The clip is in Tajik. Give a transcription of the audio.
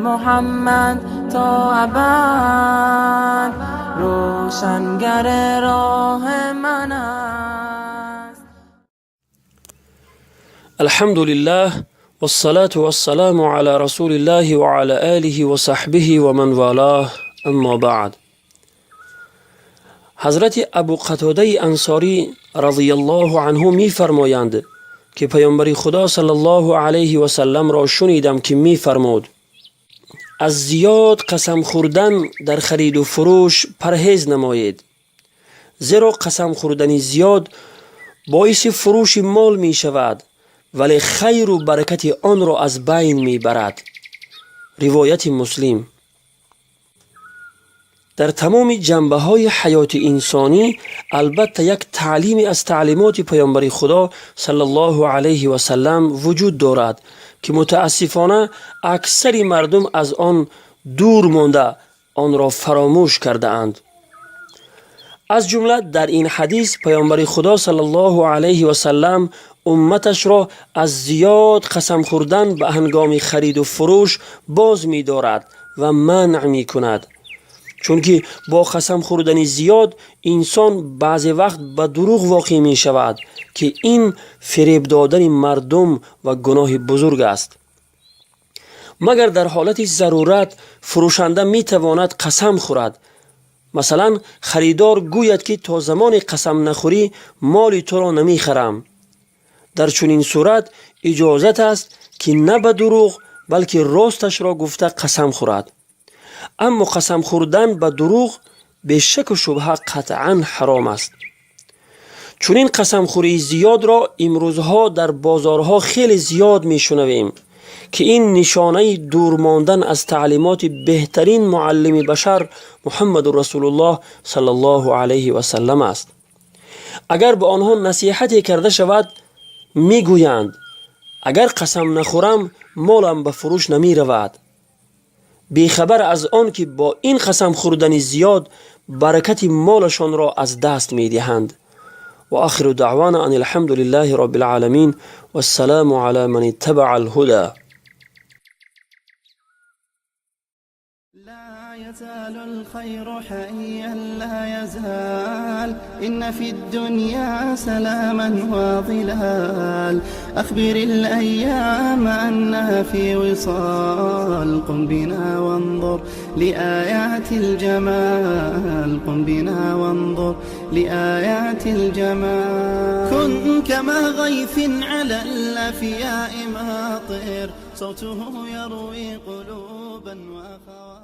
محمد تا ابد روشنگر راه من است. الحمد لله والصلاة والسلام على رسول الله وعلى آله وصحبه ومن والاه، اما بعد. ҳазрати Абу Қатодаи Ансорӣ разияллоҳу анҳу мефармоянд, ки паёмбари Худо саллаллоҳу алайҳи васалламро шунидам, ки мефармуд: «Аз зиёд қасам хӯрдан дар хариду фурӯш парҳез намоед, зеро қасам хӯрдани зиёд боиси фурӯши мол мешавад, вале хайру баракати онро аз байн мебарад». Ривояти Муслим. Дар тамоми ҷанбаҳои ҳаёти инсонӣ албатта як таълиме аз таълимоти паёмбари Худо саллаллоҳу алайҳи васаллам вуҷуд дорад, ки мутаассифона аксари мардум аз он дур монда, онро фаромӯш кардаанд. Аз ҷумла дар ин ҳадис паёмбари Худо саллаллоҳу алайҳи васаллам умматашро аз зиёд қасам хӯрдан ба ҳангоми хариду фурӯш боз медорад ва манъ мекунад, чунки бо қасам хӯрдани зиёд инсон баъзе вақт ба дурӯғ воқеъ мешавад, ки ин фиреб додани мардум ва гуноҳи бузург аст. Магар дар ҳолати зарурат фурӯшанда метавонад қасам хӯрад. Масалан, харидор гӯяд, ки то замоне қасам нахӯрӣ, моли туро намехарам. Дар чунин сурат иҷозат аст, ки на ба дурӯғ, балки росташро гуфта қасам хӯрад. Аммо қасам хӯрдан ба дурӯғ бешаку шубҳа қатъан ҳаром аст. Чунин қасамхӯрии зиёдро имрӯзҳо дар бозорҳо хеле зиёд мешунавем, ки ин нишонаи дур мондан аз таълимоти беҳтарин муаллими башар Муҳаммаду Расулуллоҳ саллаллоҳу алайҳи васаллам аст. Агар ба онҳо насиҳате карда шавад, мегӯянд: «Агар қасам нахӯрам, молам ба фурӯш намеравад», бехабар аз он ки бо ин қасам хӯрдани зиёд баракати молашонро аз даст медиҳанд. وآخر دعوانا أن الحمد لله رب العالمين، والسلام على من اتبع الهدى. لا يزال الخير حيا لا يزال، إن في الدنيا سلاما وظلال. أخبر الأيام أنها في وصال، قم بنا وانظر لآيات الجمال، قم بنا وانظر لآيات الجمال. كن كما غيث على الأفياء ماطر، صوته يروي قلوبا وخواطر.